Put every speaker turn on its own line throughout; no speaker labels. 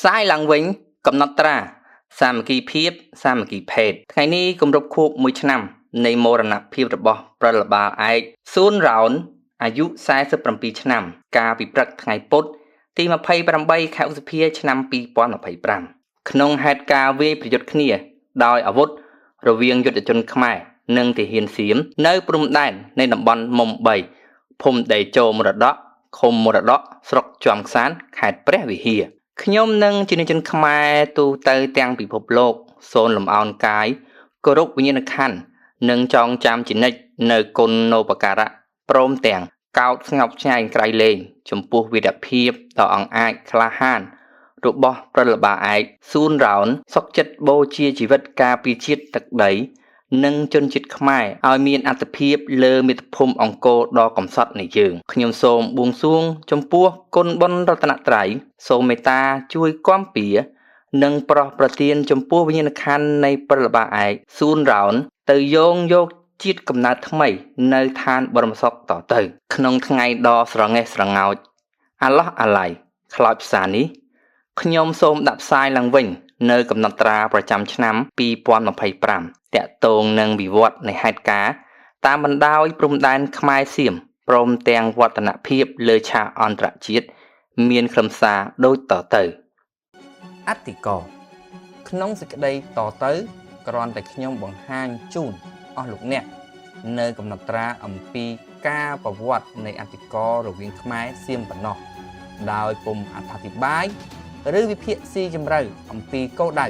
សាយឡើងវិញកំណត់ត្រា សាមគ្គីភាពសាមគ្គីភេទថ្ងៃនេះគម្រប់ខួប1ឆ្នាំនៃមរណភាពរបស់ប្រលបាលឯកសួនរោនអាយុ47ឆ្នាំកាលពីព្រឹកថ្ងៃពុធទី28ខែឧសភាឆ្នាំ2025ក្នុងហេតុការណ៍វាយប្រយុទ្ធគ្នាដោយអាវុធរវាងយុទ្ធជនខ្មែរនិងទាហានសៀមនៅព្រំដែននៃតំបន់មុំ3ភូមិដីជោមរតកឃុំមរតកស្រុកជាំខ្សានខេត្តព្រះវិហារខ្ញុំនិងជាជនខ្មែរទូទៅទាំងពិភពលោកសូមលំអោនកាយគោរពវិញ្ញាណក្ខន្ធនិងចងចាំជានិច្ចនៅគុណូបការៈព្រមទាំងកោតស្ងប់ស្ញែងក្រៃលែងចំពោះវីរភាពដ៏អង់អាចក្លាហានរបស់ប្រលបាឯកសួនរោនសុកចិត្តបូជាជីវិតការពារជាតិទឹកដីនិងជនជាតិខ្មែរឲ្យមានអត្ថភាពលើមាតុភូមិអង្គរដ៏កំសត់នៃយើងខ្ញុំសូមបួងសួងចំពោះគុណបុណ្យរតនត្រ័យសូមមេត្តាជួយគាំពៀនិងប្រោះប្រទានចំពោះវិញ្ញាណក្ខន្ធនៃប្រលបាឯកសួនរោនទៅយោងយកជាតិកំណើតថ្មីនៅឋានបរមសុខតទៅក្នុងថ្ងៃដ៏ស្រងេះស្រងោចអាឡោះអាល័យខ្លោចផ្សារនេះខ្ញុំសូមដាក់ផ្សាយឡើងវិញនៅកំណត់ត្រាប្រចាំឆ្នាំ2025តាក់ទងនឹងវិវត្តនៃហេតុការណ៍តាមបណ្ដោយព្រំដែនខ្មែរសៀមព្រមទាំងវឌ្ឍនភាពលើឆាកអន្តរជាតិមានខ្លឹមសារដូចតទៅអតិកោក្នុងសេចក្តីតទៅគ្រាន់តែខ្ញុំបង្ហាញជូនអស់លោកអ្នកនៅកំណត់ត្រាអំពីការប្រវត្តិនៃអតិកររវាងខ្មែរសៀមប៉ុណ្ណោះដោយពុំអត្ថាធិប្បាយឬវិភាគស៊ីជម្រៅអំពីគោលដៅ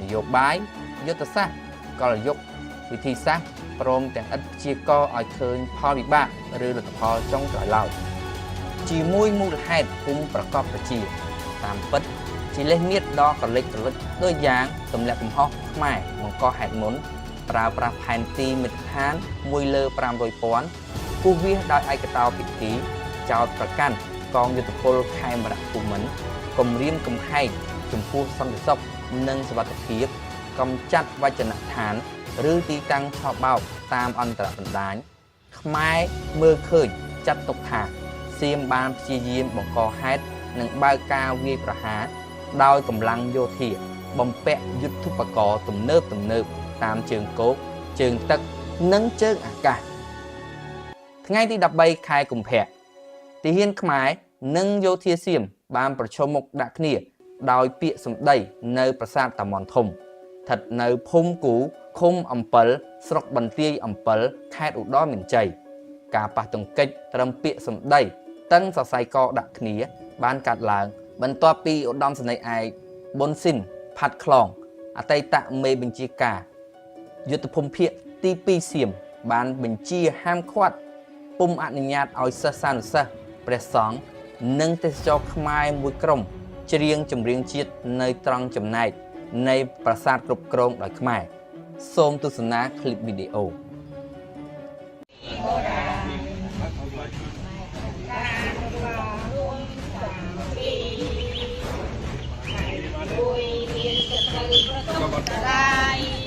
នយោបាយយុទ្ធសាស្ត្រកលយុគវិធីសាស្ត្រព្រមទាំងឥតព្យាករឲ្យឃើញផលវិបាកឬលទ្ធផលចុងក្រោយឡើយជាមួយមូលហេតុភូមិប្រកបប្រជាតាមពិតជាលេសមៀតដ៏ក្រលិចក្រលិចដូចយ៉ាងទម្លាក់កំហុសខ្មែរបង្កហេតុមុនប្រើប្រាស់ផែនទីមិត្តឋាន1លើ500,000គូវាសដោយឯកតោពិធីចោតប្រកាន់កងយុទ្ធពលខេមរៈភូមិន្ទគំរាមកំហែងចំពោះសន្តិសុខនិងសុវត្ថិភាពកំចាត់វចនដ្ឋានឬទីតាំងឆបោកតាមអន្តរបណ្ដាញខ្មែរមើលឃើញចាត់ទុកថាសៀមបានព្យាយាមបង្កហេតុនិងបើកការវាយប្រហារដោយកម្លាំងយោធាបំពាក់យុទ្ធឧបករណ៍ទំនើបទំនើបតាមជើងគោកជើងទឹកនិងជើងអាកាសថ្ងៃទី13ខែកុម្ភៈទាហានខ្មែរនិងយោធាសៀមបានប្រឈមមុខដាក់គ្នាដោយពាក្យសម្ដីនៅប្រាសាទតាមាន់ធំស្ថិតនៅភូមិគូឃុំអំពិលស្រុកបន្ទាយអំពិលខេត្តឧត្តរមានជ័យការប៉ះទង្គិចត្រឹមពាក្យសម្ដីតឹងសរសៃកដាក់គ្នាបានកាត់ឡើងបន្ទាប់ពីឧត្តមសេនីយ៍ឯកប៊ុនស៊ីនផាត់ខ្លងអតីតមេបញ្ជាការយុទ្ធភូមិភាគទី2សៀមបានបញ្ជាហាមឃាត់ពុំអនុញ្ញាតឲ្យសិស្សានុសិស្សព្រះសង្ឃនិងទេសចរខ្មែរមួយក្រុមច្រៀងចម្រៀងជាតិនៅត្រង់ចំណែកនៃប្រាសាទគ្រប់គ្រងដោយខ្មែរសូមទស្សនាคลิปវីដេអូ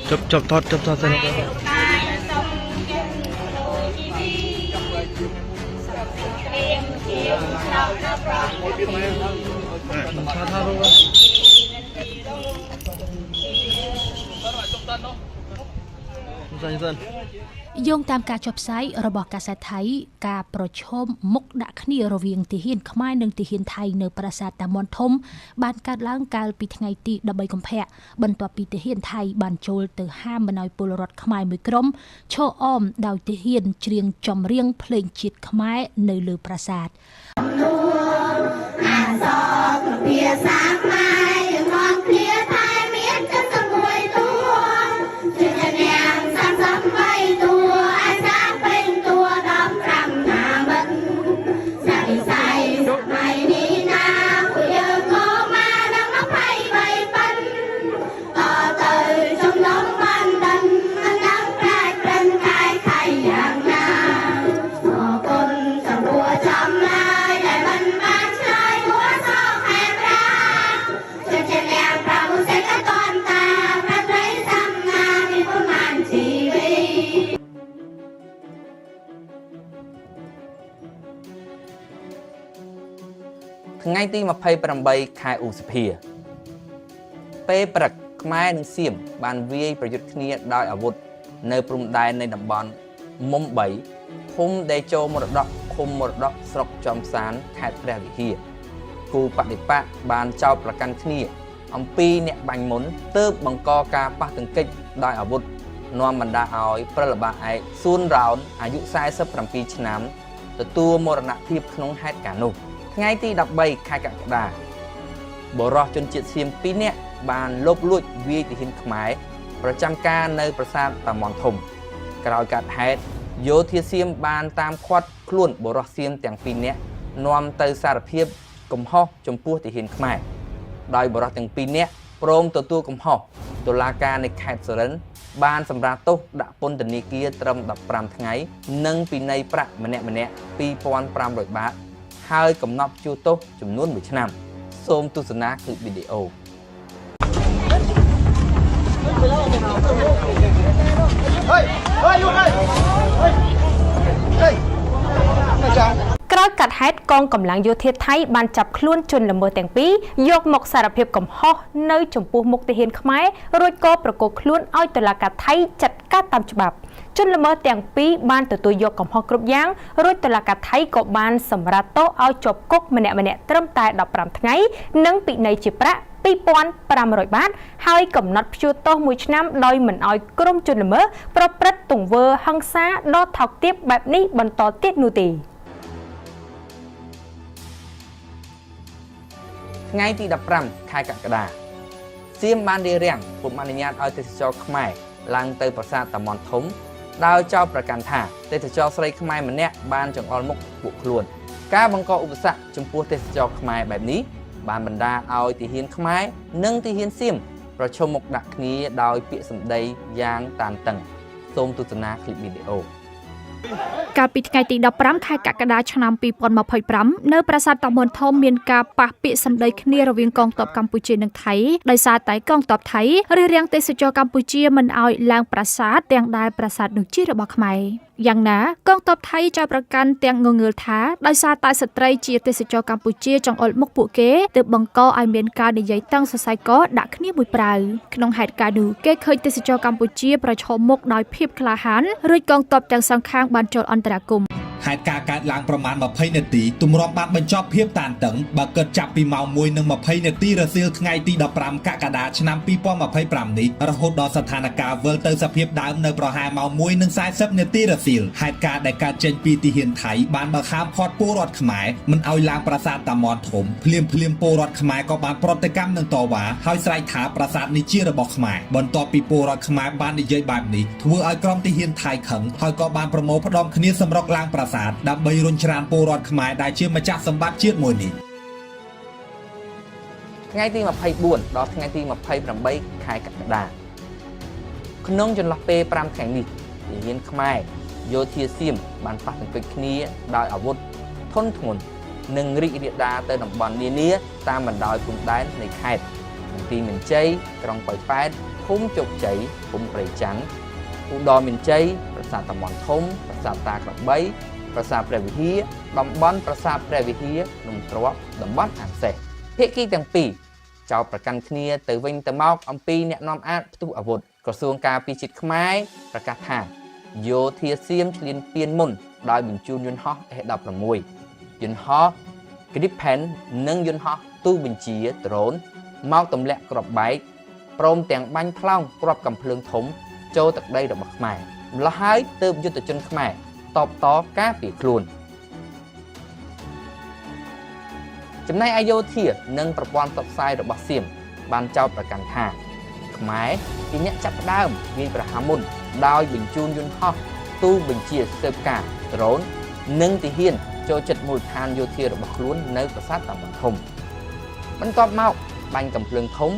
ជប់ជប់ថតជប់ថតសិនថតថតរូបសិនសិន
យោងតាមការចុះផ្សាយរបស់កាសែតថៃការប្រឈមមុខដាក់គ្នារវាងទាហានខ្មែរនិងទាហានថៃនៅប្រាសាទតាមាន់ធំបានកើតឡើងកាលពីថ្ងៃទី13កុម្ភៈបន្ទាប់ពីទាហានថៃបានចូលទៅហាមមិនឲ្យពលរដ្ឋខ្មែរមួយក្រុមឈរអមដោយទាហានច្រៀងចម្រៀងភ្លេងជាតិខ្មែរនៅលើប្រាសាទ
ភាសាខ្មែរយើងនាំគ្នាតែមានចិត្តតែមួយតួជាអ្នក33តួអាសាពេញតួ15ណាមិត្តសាវិស័យសម័យនេះណាពួកយើងមកមកដល់23ប៉ិនតទៅចំណងបានដិនមិនដឹងប្រាជ្ញប្រិនកាយខៃយ៉ាងណាអរគុណចំពោះចំឡាយដែលមិនបានឆ្លើយគួរសោកខែប្រាជាអ្នកប្រមុសេកតន្តាប្រត្រីសំណាមានប្រមាណជីវិត
ថ្ងៃទី28ខែឧសភា ពេលព្រឹកខ្មែរនិងសៀមបានវាយប្រយុទ្ធគ្នាដោយអាវុធនៅព្រំដែននៃតំបន់មុំ3ភូមិតេជោមរតកឃុំមរតកស្រុកចំសានខេត្តព្រះវិហារគូបដិបកបានចោទប្រកាន់គ្នាអំពីអ្នកបាញ់មុនទើបបង្កការប៉ះទង្គិចដោយអាវុធនាំបណ្ដាឲ្យប្រលបាឯកសួនរោនអាយុ47ឆ្នាំទទួលមរណភាពក្នុងហេតុការណ៍នោះថ្ងៃទី13ខែកក្កដាបុរសជនជាតិសៀម2នាក់បានលបលួចវាយទាហានខ្មែរប្រចាំការនៅប្រាសាទតាមាន់ធំក្រោយកើតហេតុយោធាសៀមបានតាមឃាត់ខ្លួនបុរសសៀមទាំង2នាក់នាំទៅសារភាពកំហុសចំពោះទាហានខ្មែរដោយបុរសទាំង2នាក់ព្រមទទួលកំហុសតុលាការនៃខេត្តសុរិន្ទបានសម្រាលទោសដាក់ពន្ធនាគារត្រឹម15ថ្ងៃនិងពិន័យប្រាក់ម្នាក់2500បាតហើយកំណត់ព្យួរទោសចំនួន1ឆ្នាំសូមទស្សនាคลิปវីដេអូ
ក្រោយកាត់ហេតុកងកម្លាំងយោធាថៃបានចាប់ខ្លួនជនល្មើសទាំងពីរយកមកសារភាពកំហុសនៅចំពោះមុខទាហានខ្មែររួចក៏ប្រគល់ខ្លួនឲ្យតុលាការថៃចាត់ការតាមច្បាប់ជនល្មើសទាំងពីរបានទទួលយកកំហុសគ្រប់យ៉ាងរួចតុលាការថៃក៏បានសម្រាលទោសឲ្យជាប់គុកម្នាក់ៗត្រឹមតែ15ថ្ងៃនិងពិន័យជាប្រាក់2500បាតហើយកំណត់ព្យួរទោស1ឆ្នាំដោយមិនឲ្យក្រុមជនល្មើសប្រព្រឹត្តទង្វើហិង្សាដ៏ថោកទាបបែបនេះបន្តទៀតនោះទេ
ថ្ងៃទី15ខែកក្កដាសៀមបានរារាំងពុំអនុញ្ញាតឲ្យទេសចរខ្មែរឡើងទៅប្រាសាទតាមាន់ធំដោយចោទប្រកាន់ថាទេសចរស្រីខ្មែរម្នាក់បានចង្អុលមុខពួកខ្លួនការបង្កឧបសគ្គចំពោះទេសចរខ្មែរបែបនេះបានបណ្ដាឲ្យទាហានខ្មែរនិងទាហានសៀមប្រឈមមុខដាក់គ្នាដោយពាក្យសម្ដីយ៉ាងតានតឹងសូមទស្សនាคลิปវីដេអូ
កាលពីថ្ងៃទី15ខែកក្កដាឆ្នាំ2025នៅប្រាសាទតាមាន់ធំមានការប៉ះពាក្យសម្ដីគ្នារវាងកងទ័ពកម្ពុជានិងថៃដោយសារតែកងទ័ពថៃរារាំងទេសចរកម្ពុជាមិនឲ្យឡើងប្រាសាទទាំងដែលប្រាសាទនោះជារបស់ខ្មែរយ៉ាងណាកងទ័ពថៃចោទប្រកាន់ទាំងងងើលថាដោយសារតែស្ត្រីជាទេសចរកម្ពុជាចង្អុលមុខពួកគេទើបបង្កឲ្យមានការនិយាយតឹងសរសៃកដាក់គ្នាមួយប្រាវក្នុងហេតុការណ៍នោះគេឃើញទេសចរកម្ពុជាប្រឈមមុខដោយភាពក្លាហានរួចកងទ័ពទាំងសងខាងបានចូលអន្តរាគមន៍
ហេតុការណ៍កើតឡើងប្រមាណ20នាទីទម្រាំបានបញ្ចប់ភាពតានតឹងបើគិតចាប់ពីម៉ោង1:20នាទីរសៀលថ្ងៃទី15កក្កដាឆ្នាំ2025នេះរហូតដល់ស្ថានភាពវិលទៅសភាពដើមនៅប្រហែលម៉ោង1:40នាទីរសៀលហេតុការណ៍ដែលកើតចេញពីទាហានថៃបានបង្ហាមឃាត់ពលរដ្ឋខ្មែរមិនឲ្យឡើងប្រាសាទតាមាន់ធំភ្លាមភ្លាមពលរដ្ឋខ្មែរក៏បានប្រតិកម្មនឹងតវ៉ាហើយស្រែកថាប្រាសាទនេះជារបស់ខ្មែរបន្ទាប់ពីពលរដ្ឋខ្មែរបាននិយាយបែបនេះធ្វើឲ្យក្រុមទាហានថៃខឹងហើយក៏បានប្រមូលផ្ដុំគ្នាសម្រុកឡើងប្រាសាទដើម្បីរុញច្រានពលរដ្ឋខ្មែរដែលជាម្ចាស់សម្បត្តិជាតិមួយនេះ
ថ្ងៃទី24ដល់ថ្ងៃទី28ខែកក្កដាក្នុងចន្លោះពេល5ថ្ងៃនេះទាហានខ្មែរយោធាសៀមបានប៉ះទង្គិចគ្នាដោយអាវុធធុនធ្ងន់និងរីករាលដាលទៅតំបន់នានាតាមបណ្ដោយព្រំដែននៃខេត្តមន្ទីរមានជ័យក្រុងប៉ោយប៉ែតភូមិជោគជ័យភូមិព្រៃច័ន្ទឧត្តរមានជ័យប្រាសាទតាមាន់ធំប្រាសាទតាក្របីប្រាសាទព្រះវិហារតំបន់ប្រាសាទព្រះវិហារនំទ្រព្យតំបន់អាងសេះភាគីទាំងពីរចោទប្រកាន់គ្នាទៅវិញទៅមកអំពីអ្នកនាំអាចផ្ទុះអាវុធក្រសួងការពារជាតិខ្មែរប្រកាសថាយោធាសៀមឈ្លានពានមុនដោយបញ្ជូនយន្តហោះ S16 យន្តហោះ Gripen និងយន្តហោះទូបញ្ជាដ្រូនមកទម្លាក់គ្រាប់បែកព្រមទាំងបាញ់ផ្លោងគ្រាប់កាំភ្លើងធំចូលទឹកដីរបស់ខ្មែរម្ល៉េះហើយទើបយុទ្ធជនខ្មែរតបតការពារខ្លួនចំណែកឯយោធានិងប្រព័ន្ធផ្សព្វផ្សាយរបស់សៀមបានចោទប្រកាន់ថាខ្មែរជាអ្នកចាប់ផ្ដើមវាយប្រហារមុនដោយបញ្ជូនយន្តហោះទូបញ្ជាស៊ើបការដ្រូននិងទាហានចូលចិត្តមូលដ្ឋានយោធារបស់ខ្លួននៅប្រាសាទតាមាន់ធំបន្ទាប់មកបាញ់កាំភ្លើងធំ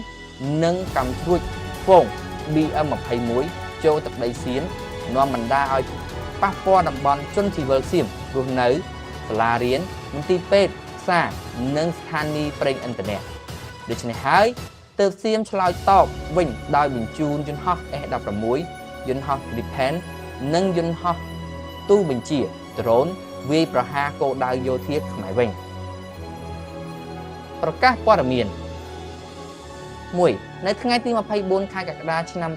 និងកាំជ្រួចហ្វូង BM21 ចូលទឹកដីសៀមនាំបណ្ដាឲ្យប៉ះពាល់តំបន់ជនស៊ីវិលសៀមរស់នៅសាលារៀនមន្ទីរពេទ្យផ្សារនិងស្ថានីយ៍ប្រេងឥន្ធនៈដូច្នេះហើយទើបសៀមឆ្លើយតបវិញដោយបញ្ជូនយន្តហោះ S16 យន្តហោះ Gripen និងយន្តហោះទូបញ្ជាដ្រូនវាយប្រហារគោលដៅយោធាខ្មែរវិញប្រកាសព័ត៌មាន 1នៅថ្ងៃទី24ខែកក្កដាឆ្នាំ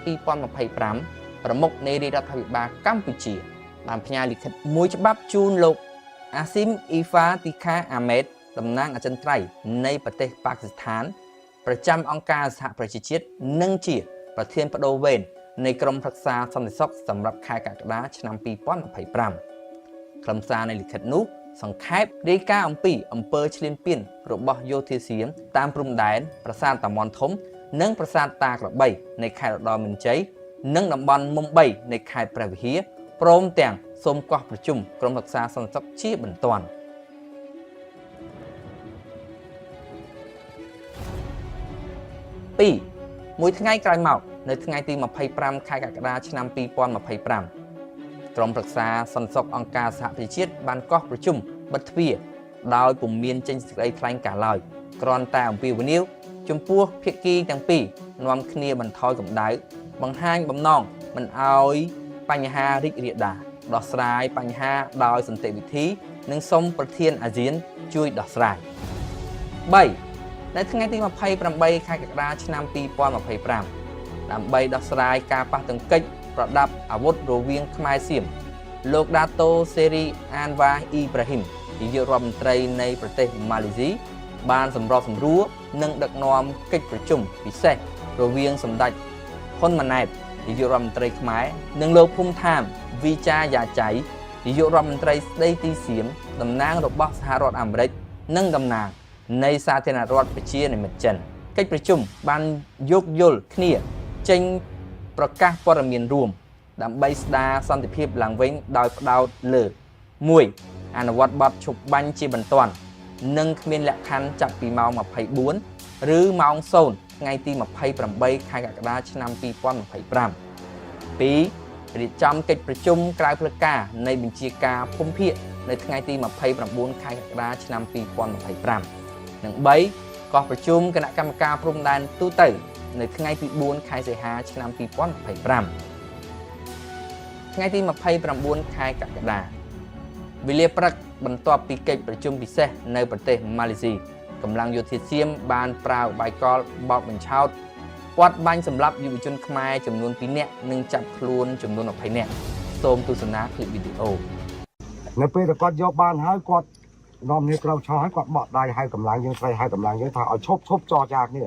2025ប្រមុខនៃរាជរដ្ឋាភិបាលកម្ពុជា បានផ្ញើលិខិតមួយច្បាប់ជូនលោកអាស៊ីមអ៊ីហ្វាទីខាអាមេតតំណាងអចិន្ត្រៃយ៍នៃប្រទេសប៉ាគីស្ថាន ប្រចាំអង្គការសហប្រជាជាតិនិងជា ប្រធានបដូវវេននៃក្រុមប្រឹក្សាសន្តិសុខសម្រាប់ខែកក្កដាឆ្នាំ2025ខ្លឹមសារនៃលិខិតនោះសង្ខេបរាយការណ៍អំពីអំពើឈ្លានពានរបស់យោធាសៀមតាមព្រំដែនប្រាសាទតាមាន់ធំ និងប្រាសាទតាក្របីនៃខេត្តឧត្តរមានជ័យនិងតំបន់មុំ3នៃខេត្តព្រះវិហារព្រមទាំងសូមកោះប្រជុំក្រុមប្រឹក្សាសន្តិសុខជាបន្ទាន់2មួយថ្ងៃក្រោយមកនៅថ្ងៃទី25ខែកក្កដាឆ្នាំ2025ក្រុមប្រឹក្សាសន្តិសុខអង្គការសហប្រជាជាតិបានកោះប្រជុំបិទទ្វារដោយពុំមានចេញសេចក្តីថ្លែងការណ៍ឡើយគ្រាន់តែអំពាវនាវចំពោះភាគីទាំងពីរនាំគ្នាបន្ថយកម្ដៅបង្ហាញបំណងមិនឲ្យបញ្ហារីករាលដាលដោះស្រាយបញ្ហាដោយសន្តិវិធីនិងសូមប្រធានអាស៊ានជួយដោះស្រាយ3នៅថ្ងៃទី28ខែកក្កដាឆ្នាំ2025ដើម្បីដោះស្រាយការប៉ះទង្គិចប្រដាប់អាវុធរវាងខ្មែរសៀមលោកដាតូសេរីអានវ៉ាអ៊ីប្រាហ៊ីមនាយករដ្ឋមន្ត្រីនៃប្រទេសម៉ាឡេស៊ីបានសម្របសម្រួលនិងដឹកនាំកិច្ចប្រជុំពិសេសរវាងសម្ដេចហ៊ុនម៉ាណែតនាយករដ្ឋមន្ត្រីខ្មែរនិងលោកភូមិថាមវីចាយ៉ាចៃនាយករដ្ឋមន្ត្រីស្ដីទីសៀមតំណាងរបស់សហរដ្ឋអាមេរិកនិងតំណាងនៃសាធារណរដ្ឋប្រជានិមិត្តចិនកិច្ចប្រជុំបានយោគយល់គ្នាចេញប្រកាសព័ត៌មានរួមដើម្បីស្ដារសន្តិភាពឡើងវិញដោយផ្ដោតលើ1អនុវត្តបទឈប់បាញ់ជាបន្ទាន់និងគ្មានលក្ខខណ្ឌចាប់ពីម៉ោង24ឬម៉ោង0ថ្ងៃទី28ខែកក្កដាឆ្នាំ2025 2រៀបចំកិច្ចប្រជុំក្រៅផ្លូវការនៃបញ្ជាការភូមិភាគនៅថ្ងៃទី29ខែកក្កដាឆ្នាំ2025និង3កោះប្រជុំគណៈកម្មការព្រំដែនទូទៅនៅថ្ងៃទី4ខែសីហាឆ្នាំ2025ថ្ងៃទី29ខែកក្កដាវេលាព្រឹកបន្ទាប់ពីកិច្ចប្រជុំពិសេសនៅប្រទេសម៉ាឡេស៊ីកម្លាំងយោធាសៀមបានប្រើឧបាយកលបោកបញ្ឆោតពាត់បាញ់សម្លាប់យុវជនខ្មែរចំនួន2នាក់និងចាប់ខ្លួនចំនួន20នាក់សូមទស្សនាឃ្លីបវីដេអូ
នៅពេលដែលគាត់យកបានហើយគាត់នាំគ្នាក្រោកឈរហើយគាត់បកដៃហៅកម្លាំងយើងស្រីហៅកម្លាំងយើងថាឲ្យឈប់ចរចាគ្នា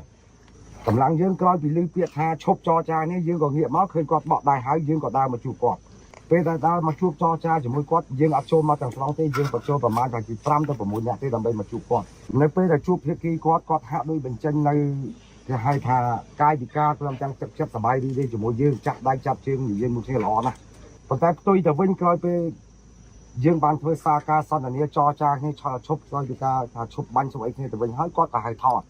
កម្លាំងយើងក្រោយពីឮពាក្យថាឈប់ចរចានេះយើងក៏ងាកមកឃើញគាត់បកដៃហើយយើងក៏ដើរមកជួបគាត់ពេលដែលដើរមកជួបចរចាជាមួយគាត់យើងអត់ចូលមកទាំងស្រុងទេយើងបញ្ចូលប្រមាណតែពី5ទៅ6នាក់ទេដើម្បីមកជួបគាត់នៅពេលដែលជួបភាគីគាត់គាត់ហាក់ដូចបញ្ចេញនៅគេហៅថាកាយវិការព្រមទាំងទឹកចិត្តសប្បាយរីករាយជាមួយយើងចាក់ដៃចាប់ជើងនិយាយមួយគ្នាល្អណាស់ប៉ុន្តែផ្ទុយទៅវិញក្រោយពេលយើងបានធ្វើសារការសន្ទនាចរចាគ្នាឈប់ក្រោយពីការថាឈប់បាញ់ឈប់អីគ្នាទៅវិញហើយគាត់ក៏ហៅថត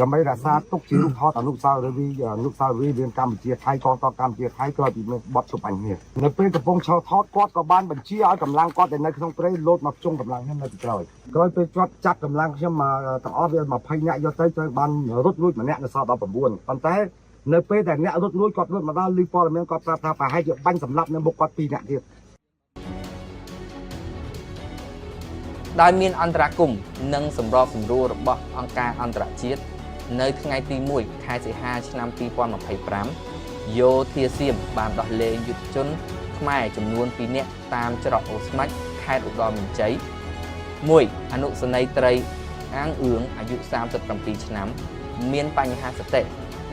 ដើម្បីរក្សាទុកជារូបថតអនុស្សាវរីយ៍អនុស្សាវរីយ៍រឿងកម្ពុជាថៃកងទ័ពកម្ពុជាថៃក្រោយពីមានបទឈប់បាញ់គ្នានៅពេលកំពុងឈរថតគាត់ក៏បានបញ្ជាឲ្យកម្លាំងគាត់ដែលនៅក្នុងព្រៃលោតមកជុំកម្លាំងខ្ញុំនៅពីក្រោយក្រោយពេលគាត់ចាប់កម្លាំងខ្ញុំមកទាំងអស់វា20នាក់យកទៅត្រូវបានរត់លួចម្នាក់នៅសល់19ប៉ុន្តែនៅពេលដែលអ្នករត់លួចគាត់រត់មកដល់ឮព័ត៌មានគាត់ប្រាប់ថាប្រហែលជាបាញ់សម្លាប់នៅមុខគាត់2នាក់ទៀត
ដោយមានអន្តរាគមន៍និងសម្របសម្រួលរបស់អង្គការអន្តរជាតិនៅថ្ងៃទី1ខែសីហាឆ្នាំ2025យោធាសៀមបានដោះលែងយុទ្ធជនខ្មែរចំនួន2នាក់តាមច្រកអូស្មាច់ខេត្តឧត្តរមានជ័យ1អនុសេនីយ៍ត្រីអាងអឿងអាយុ37ឆ្នាំមានបញ្ហាសតិ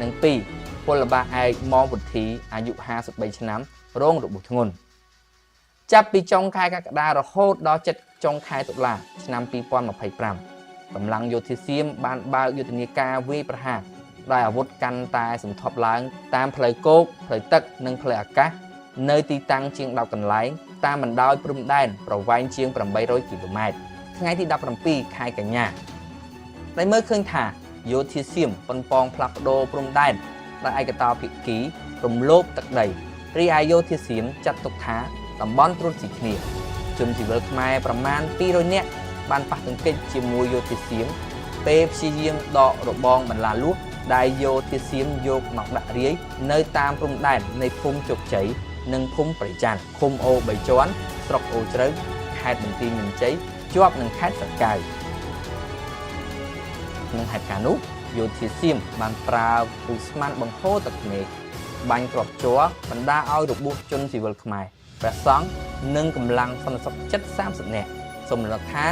និង2ពលបាឯកម៉ងវុធីអាយុ53ឆ្នាំរងរបួសធ្ងន់ចាប់ពីចុងខែកក្កដារហូតដល់ជិតចុងខែតុលាឆ្នាំ2025កម្លាំងយោធាសៀមបានបើកយុទ្ធនាការវាយប្រហារដោយអាវុធកាន់តែសន្ធប់ឡើងតាមផ្លូវគោកផ្លូវទឹកនិងផ្លូវអាកាសនៅទីតាំងជាង10កន្លែងតាមបណ្ដោយព្រំដែនប្រវែងជាង800គីឡូម៉ែត្រថ្ងៃទី17ខែកញ្ញាដែលមើលឃើញថាយោធាសៀមប៉ុនប៉ងផ្លាស់ប្ដូរព្រំដែនដោយឯកតោភាគីរំលោភទឹកដីរីឯយោធាសៀមចាត់ទុកថាតំបន់ត្រួតស៊ីគ្នាជនស៊ីវិលខ្មែរប្រមាណ200នាក់បានប៉ះទង្គិចជាមួយយោធាសៀមពេលព្យាយាមដករបងបន្លាលួសដែលយោធាសៀមយកមកដាក់រាយនៅតាមព្រំដែននៃភូមិជោគជ័យនិងភូមិព្រៃច័ន្ទឃុំអូបីជាន់ស្រុកអូជ្រៅខេត្តបន្ទាយមានជ័យជាប់នឹងខេត្តស្រកៅក្នុងហេតុការណ៍នោះ យោធាសៀមបានប្រើឧស្ម័នបង្ហូរទឹកភ្នែកបាញ់គ្រាប់ជ័របណ្ដាលឲ្យរបួសជនស៊ីវិលខ្មែរព្រះសង្ឃនិងកម្លាំងសន្តិសុខជិត30នាក់សូមរំលឹកថា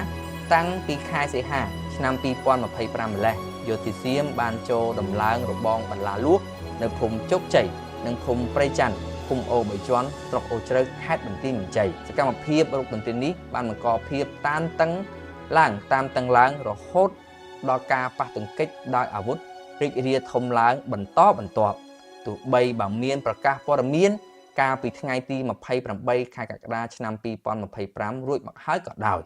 តាំងពីខែសីហាឆ្នាំ2025ម្លេះយោធាសៀមបានចូលដំឡើងរបងបន្លាលួសនៅភូមិជោគជ័យនិងភូមិព្រៃច័ន្ទឃុំអូបីជាន់ស្រុកអូជ្រៅខេត្តបន្ទាយមានជ័យសកម្មភាពរុកទន្ទ្រាននេះបានបង្កភាពតានតឹងឡើងតាមតឹងឡើងរហូតដល់ការប៉ះទង្គិចដោយអាវុធរីករាធំឡើងបន្តបន្ទាប់ទោះបីបើមានប្រកាសព័ត៌មានកាលពីថ្ងៃទី28ខែកក្កដាឆ្នាំ2025រួចមកហើយក៏ដោយ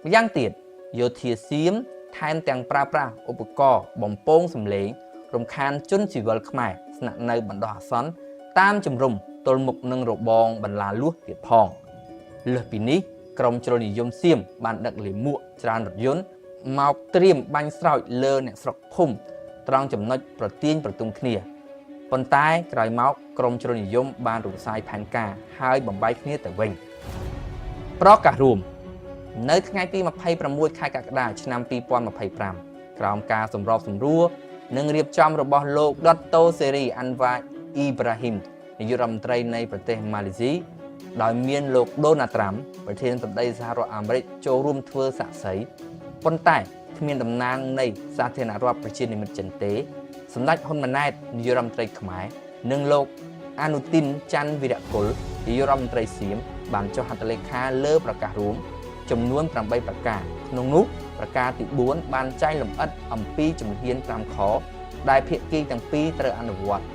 ម្យ៉ាងទៀតយោធាសៀមថែមទាំងប្រើប្រាស់ឧបករណ៍បំពងសម្លេងរំខានជនស៊ីវិលខ្មែរស្នាក់នៅបណ្ដោះអាសន្នតាមជំរំទល់មុខនឹងរបងបន្លាលួសទៀតផងលើសពីនេះក្រុមជ្រុលនិយមសៀមបានដឹកលាមកច្រើនរថយន្តមកត្រៀមបាញ់ស្រោចលើអ្នកស្រុកភូមិត្រង់ចំណុចប្រទៀងប្រទុំគ្នាប៉ុន្តែក្រោយមកក្រុមជ្រុលនិយមបានរំសាយផែនការហើយបំបែកគ្នាទៅវិញប្រកាសរួមនៅថ្ងៃទី26ខែកក្កដាឆ្នាំ2025ក្រោមការសម្របសម្រួលនិងរៀបចំរបស់លោកដុតតូសេរីអាន់វ៉ាអ៊ីប្រាហ៊ីមនាយករដ្ឋមន្ត្រីនៃប្រទេសម៉ាឡេស៊ីដោយមានលោកដូណាល់ត្រាំប្រធានាធិបតីសហរដ្ឋអាមេរិកចូលរួមធ្វើសាក្សីប៉ុន្តែគ្មានតំណាងនៃសាធារណរដ្ឋប្រជានិមិត្តចិនទេសម្ដេចហ៊ុនម៉ាណែតនាយករដ្ឋមន្ត្រីខ្មែរនិងលោកអានុទីនច័ន្ទវីរគុលនាយករដ្ឋមន្ត្រីសៀមបានចុះហត្ថលេខាលើប្រកាសរួមចំនួន8ប្រការក្នុងនោះប្រការទី4បានចែងលម្អិតអំពីជំហាន5ខដែលភាគីទាំងពីរត្រូវអនុវត្ត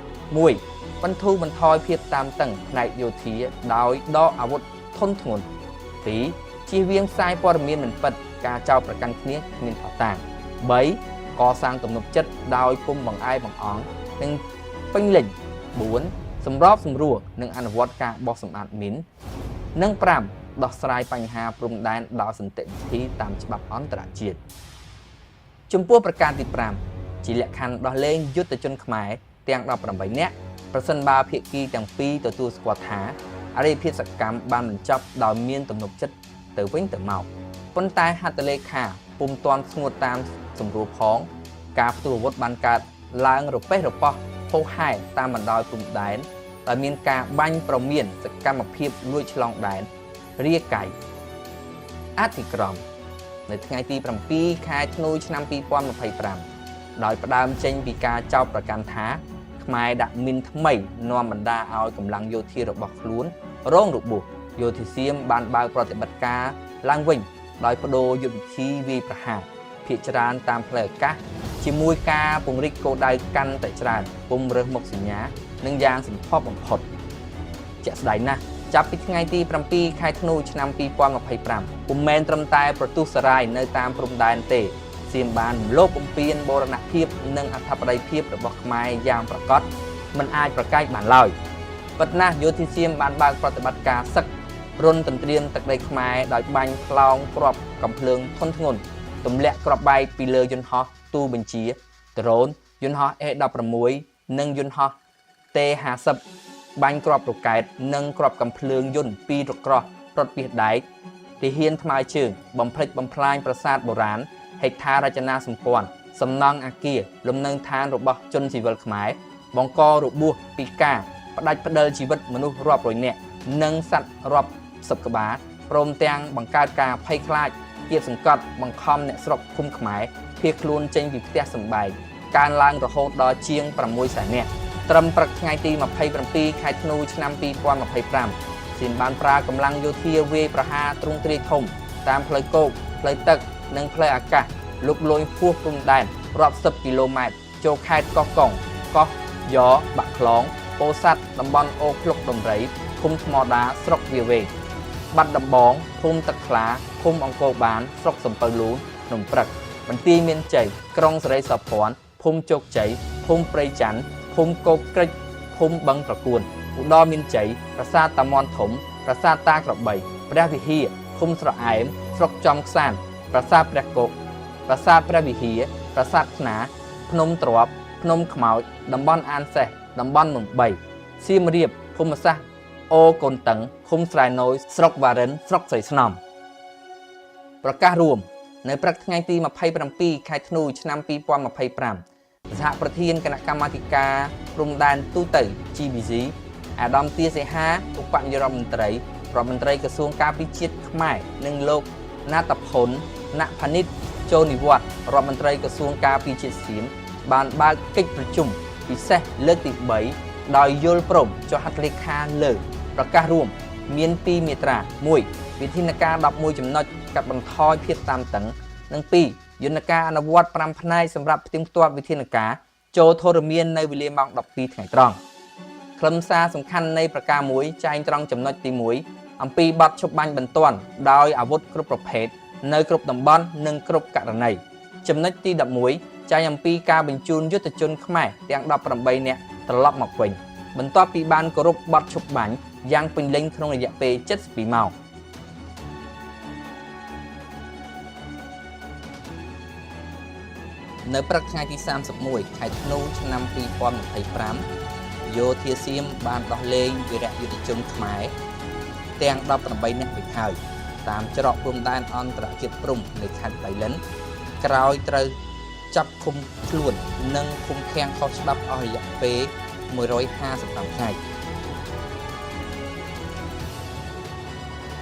1បន្ធូរបន្ថយភាពតានតឹងផ្នែកយោធាដោយដកអាវុធធនធ្ងន់2ជៀសវាងផ្សាយព័ត៌មានមិនពិតការចោទប្រកាន់គ្នាគ្មានភស្តុតាង3កសាងទំនុកចិត្តដោយពុំបង្អែបង្អង់និងពេញលេញ4សម្របសម្រួលនិងអនុវត្តការបោះសម្អាតមីននិង5ដោះស្រាយបញ្ហាព្រំដែនដោយសន្តិវិធីតាមច្បាប់អន្តរជាតិចំពោះប្រការទី5ជាលក្ខខណ្ឌដោះលែងយុទ្ធជនខ្មែរទាំង18នាក់ប្រសិនបើភាគីទាំងពីរទទួលស្គាល់ថាអរិយភាពសកម្មបានបញ្ចប់ដោយមានទំនុកចិត្តទៅវិញទៅមកប៉ុន្តែហត្ថលេខាពុំទាន់ស្ងួតតាមសម្រួលផងការផ្ទុះអាវុធបានកើតឡើងរប៉េះរប៉ោះហូរហែតាមបណ្ដោយព្រំដែនដោយមានការបាញ់ប្រមានសកម្មភាពលួចឆ្លងដែនរាកៃអធិក្រមនៅថ្ងៃទី7ខែធ្នូឆ្នាំ2025ដោយផ្ដើមចេញពីការចោទប្រកាន់ថាខ្មែរដាក់មីនថ្មីនាំបណ្ដាឲ្យកម្លាំងយោធារបស់ខ្លួនរងរបួសយោធាសៀមបានបើកប្រតិបត្តិការឡើងវិញដោយបដូរយុទ្ធវិធីវាយប្រហារភាគច្រើនតាមផ្លូវអាកាសជាមួយការពង្រីកគោលដៅកាន់តែច្រើនពុំរើសមុខសញ្ញានិងយ៉ាងសន្ធាប់បំផុតជាក់ស្ដែងណាស់ចាប់ពីថ្ងៃទី7ខែធ្នូឆ្នាំ2025ពុំមែនត្រឹមតែប្រទុះសារាយនៅតាមព្រំដែនទេសៀមបានរំលោភបំពានបូរណភាពនិងអធិបតេយ្យភាពរបស់ខ្មែរយ៉ាងប្រាកដមិនអាចប្រកែកបានឡើយពិតណាស់យោធាសៀមបានបើកប្រតិបត្តិការសឹករន់ទន្ទ្រានទឹកដីខ្មែរដោយបាញ់ផ្លោងគ្រាប់កំភ្លើងធុនធ្ងន់ទម្លាក់គ្រាប់បែកពីលើយន្តហោះទូបញ្ជាដ្រូនយន្តហោះ A16 និងយន្តហោះ T50 បាញ់គ្រាប់រ៉ុកែតនិងគ្រាប់កាំភ្លើងយន្តពីរក្រោះរថពាសដែកទាហានថ្មើរជើងបំផ្លិចបំផ្លាញប្រាសាទបុរាណហេដ្ឋារចនាសម្ព័ន្ធសំណង់អគារលំនៅឋានរបស់ជនស៊ីវិលខ្មែរបង្ករបួសពិការផ្ដាច់ផ្ដិលជីវិតមនុស្សរាប់រយនាក់និងសត្វរាប់សិបក្បាលព្រមទាំងបង្កើតការភ័យខ្លាចគៀបសង្កត់បង្ខំអ្នកស្រុកភូមិខ្មែរភៀសខ្លួនចេញពីផ្ទះសម្បែងកើនឡើងរហូតដល់ជាង6សែននាក់ត្រឹមព្រឹកថ្ងៃទី27ខែធ្នូឆ្នាំ2025សៀមបានប្រើកម្លាំងយោធាវាយប្រហារទ្រង់ទ្រាយធំតាមផ្លូវគោកផ្លូវទឹកនិងផ្លូវអាកាសលុកលុយហួសព្រំដែនរាប់សិបគីឡូម៉ែត្រចូលខេត្តកោះកុងកោះយ៉បាក់ខ្លងពោធិ៍សាត់តំបន់អូរភ្លុកដំរីឃុំថ្មដាស្រុកវាលវែងបាត់ដំបងភូមិទឹកខ្លាឃុំអង្គរបានស្រុកសំពៅលូនភ្នំព្រឹកបន្ទាយមានជ័យក្រុងសិរីសោភ័ណ្ឌភូមិជោគជ័យភូមិព្រៃច័ន្ទភូមិគោកក្រិចភូមិបឹងត្រកួនឧត្តរមានជ័យប្រាសាទតាមាន់ធំប្រាសាទតាក្របីព្រះវិហារឃុំស្រអែមស្រុកចំខ្សានប្រាសាទព្រះគោកប្រាសាទព្រះវិហារប្រាសាទខ្នាភ្នំទ្របភ្នំខ្មោចតំបន់អានសេះតំបន់មុំ3សៀមរាបភូមិសាស្ត្រអូកូនតឹងឃុំស្រែណូយស្រុកវ៉ារិនស្រុកស្រីស្នំប្រកាសរួម នៅព្រឹកថ្ងៃទី27ខែធ្នូឆ្នាំ2025សហប្រធានគណៈកម្មាធិការព្រំដែនទូទៅ GBC អាដាមទាសីហាឧបនាយករដ្ឋមន្ត្រីរដ្ឋមន្ត្រីក្រសួងការពារជាតិខ្មែរនិងលោកណាតផុនណផានិតចូលនិវត្តន៍រដ្ឋមន្ត្រីក្រសួងការពារជាតិសៀមបានបើកកិច្ចប្រជុំពិសេសលើកទី3ដោយយល់ព្រមចុះហត្ថលេខាលើប្រកាសរួមមាន2មាត្រា1វិធានការ11ចំណុចកាត់បន្ថយភាពតានតឹងនិង2យន្តការអនុវត្ត5ផ្នែកសម្រាប់ផ្ទៀងផ្ទាត់វិធានការចូលធរមាននៅវេលាម៉ោង12ថ្ងៃត្រង់ខ្លឹមសារសំខាន់នៃប្រការមួយចែងត្រង់ចំណុចទី1អំពីបទឈប់បាញ់បន្ទាន់ដោយអាវុធគ្រប់ប្រភេទនៅគ្រប់តំបន់និងគ្រប់ករណីចំណុចទី11ចែងអំពីការបញ្ជូនយុទ្ធជនខ្មែរទាំង18នាក់ត្រឡប់មកវិញបន្ទាប់ពីបានគោរពបទឈប់បាញ់យ៉ាងពេញលេញក្នុងរយៈពេល72ម៉ោងនៅព្រឹកថ្ងៃទី31ខែធ្នូឆ្នាំ2025យោធាសៀមបានដោះលែងវីរៈយុទ្ធជនខ្មែរទាំង18នាក់វិញហើយតាមច្រកព្រំដែនអន្តរជាតិព្រំនៃខេត្តបៃលិនក្រោយត្រូវចាប់ឃុំខ្លួននិងឃុំឃាំងខុសច្បាប់អស់រយៈពេល155ថ្ងៃ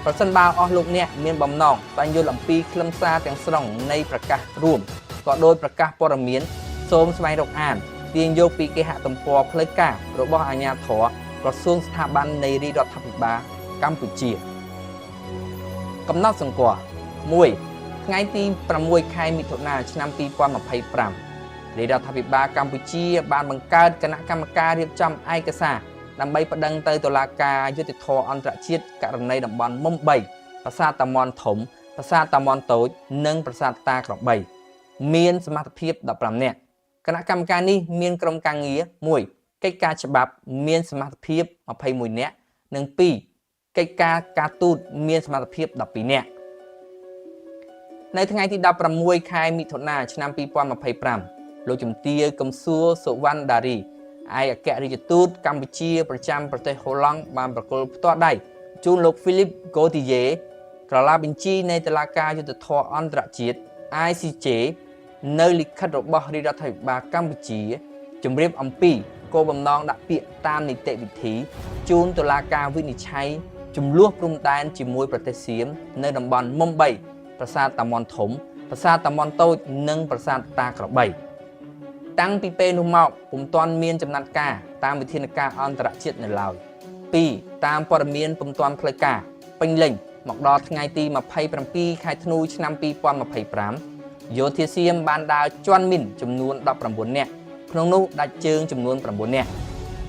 ប្រសិនបើអស់លោកអ្នកមានបំណងស្វែងយល់អំពីខ្លឹមសារទាំងស្រុងនៃប្រកាសរួមក៏ដោយប្រកាសព័ត៌មានសូមស្វែងរកអានទាញយកពីគេហទំព័រផ្លូវការរបស់អាជ្ញាធរក្រសួងស្ថាប័ននៃរាជរដ្ឋាភិបាលកម្ពុជាកំណត់សម្គាល់1ថ្ងៃទី6ខែមិថុនាឆ្នាំ2025រាជរដ្ឋាភិបាលកម្ពុជាបានបង្កើតគណៈកម្មការរៀបចំឯកសារដើម្បីប្តឹងទៅតុលាការយុត្តិធម៌អន្តរជាតិករណីតំបន់មុំ3ប្រាសាទតាមាន់ធំប្រាសាទតាមាន់តូចនិងប្រាសាទតាក្របីមានសមាជិកភាព15នាក់គណៈកម្មការនេះមានក្រុមការងារ1កិច្ចការច្បាប់មានសមាជិកភាព21នាក់និង2កិច្ចការការទូតមានសមាជិកភាព12នាក់នៅថ្ងៃទី16ខែមិថុនាឆ្នាំ2025លោកជំទាវកំសួរសុវណ្ណដារីឯកអគ្គរដ្ឋទូតកម្ពុជាប្រចាំប្រទេសហូឡង់បានប្រគល់ផ្ទាល់ដៃជូនលោកហ្វីលីបកូទីយ៉េក្រឡាបញ្ជីនៃតុលាការយុត្តិធម៌អន្តរជាតិ ICJ នៅលិខិតរបស់រាជរដ្ឋាភិបាលកម្ពុជាជម្រាបអំពីគោលបំណងដាក់ពាក្យតាមនីតិវិធីជូនតុលាការវិនិច្ឆ័យចំនួនព្រំដែនជាមួយប្រទេសសៀមនៅតំបន់មុំ3ប្រាសាទតាមាន់ធំប្រាសាទតាមាន់តូចនិងប្រាសាទតាក្របីតាំងពីពេលនោះមកពុំទាន់មានចំណាត់ការតាមវិធានការអន្តរជាតិនៅឡើយ2តាមព័ត៌មានពុំទាន់ផ្លូវការពេញលេញមកដល់ថ្ងៃទី27ខែធ្នូឆ្នាំ2025យោធាសៀមបានដើរជាន់មីនចំនួន19នាក់ក្នុងនោះដាច់ជើងចំនួន9នាក់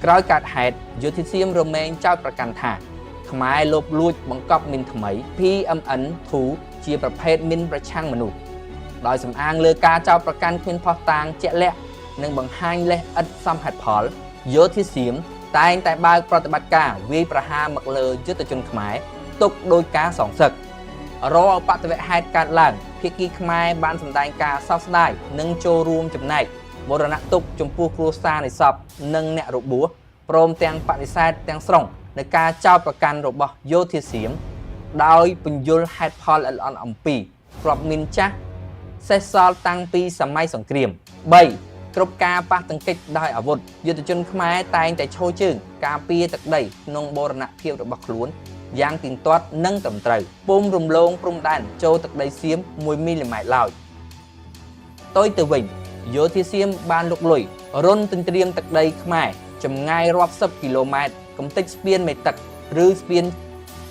ក្រោយកើតហេតុយោធាសៀមរមែងចោទប្រកាន់ថាខ្មែរលបលួចបង្កប់មីនថ្មី PMN2 ជាប្រភេទមីនប្រឆាំងមនុស្សដោយសំអាងលើការចោទប្រកាន់គ្មានភស្តុតាងជាក់លាក់និងបង្ហាញលេសឥតសមហេតុផលយោធាសៀមតែងតែបើកប្រតិបត្តិការវាយប្រហារមកលើយុទ្ធជនខ្មែរទុកដោយការសងសឹករាល់បដិវហេតុកើតឡើងភាគីខ្មែរបានសម្ដែងការសោកស្ដាយនិងចូលរួមចំណែកមរណទុក្ខចំពោះគ្រួសារនៃសពនិងអ្នករបួសព្រមទាំងបដិសេធទាំងស្រុងในការចោទប្រកាន់របស់យោធាសៀមដោយពន្យល់ហេតុផលល្អិតល្អន់អំពីគ្រាប់មីនចាស់សេសសល់តាំងពីសម័យសង្គ្រាម3គ្រប់ការប៉ះទង្គិចដោយអាវុធយុទ្ធជនខ្មែរតែងតែឈរជើងការពារទឹកដីក្នុងបូរណភាពរបស់ខ្លួនយ៉ាងទៀងទាត់និងត្រឹមត្រូវពុំរំលងព្រំដែនចូលទឹកដីសៀម1មីលីម៉ែត្រឡើយផ្ទុយទៅវិញយោធាសៀមបានលុកលុយរុនទន្ទ្រានទឹកដីខ្មែរចម្ងាយរាប់សិបគីឡូម៉ែត្រកំទេចស្ពានមេទឹកឬស្ពាន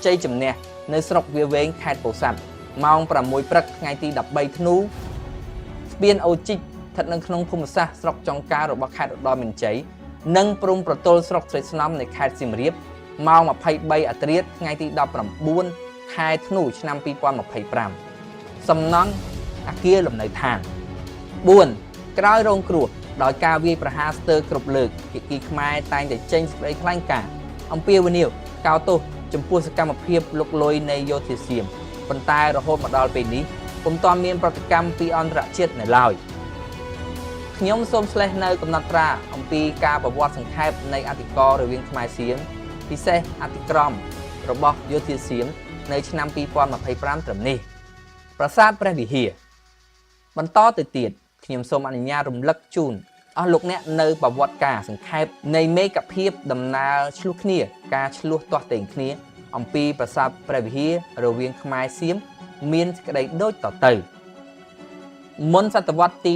ជ័យជំនះនៅស្រុកវាលវែងខេត្តពោធិ៍សាត់ម៉ោង6ព្រឹកថ្ងៃទី13ធ្នូស្ពានអូជីកស្ថិតនៅក្នុងភូមិសាស្ត្រស្រុកចុងការបស់ខេត្តឧត្តរមានជ័យនិងព្រំប្រទល់ស្រុកស្រីស្នំនៃខេត្តសៀមរាបម៉ោង23អាធ្រាត្រថ្ងៃទី19ខែធ្នូឆ្នាំ2025សំណង់អគារលំនៅឋាន4ក្រោយរងគ្រោះដោយការវាយប្រហារស្ទើរគ្រប់លើកភាគីខ្មែរតែងតែចេញសេចក្តីថ្លែងការណ៍អំពាវនាវកោតទោសចំពោះសកម្មភាពលុកលុយនៃយោធាសៀមប៉ុន្តែរហូតមកដល់ពេលនេះពុំទាន់មានប្រតិកម្មពីអន្តរជាតិនៅឡើយខ្ញុំសូមឆ្លេះនៅកំណត់ត្រាអំពីការប្រវត្តិសង្ខេបនៃអធិការរវាងខ្មែរសៀមពិសេសអធិក្រមរបស់យោធាសៀមនៅឆ្នាំ2025ត្រឹមនេះប្រាសាទព្រះវិហារ បន្តទៅទៀតខ្ញុំសូមអនុញ្ញាតរំលឹកជូនអស់លោកអ្នកនៅប្រវត្តិការសង្ខេបនៃមេកភាពដំណើរឆ្លោះគ្នាការឆ្លោះទាស់ទែងគ្នាអំពីប្រាសាទព្រះវិហាររវាងខ្មែរសៀមមានសេចក្តីដូចតទៅមុនសតវត្សទី19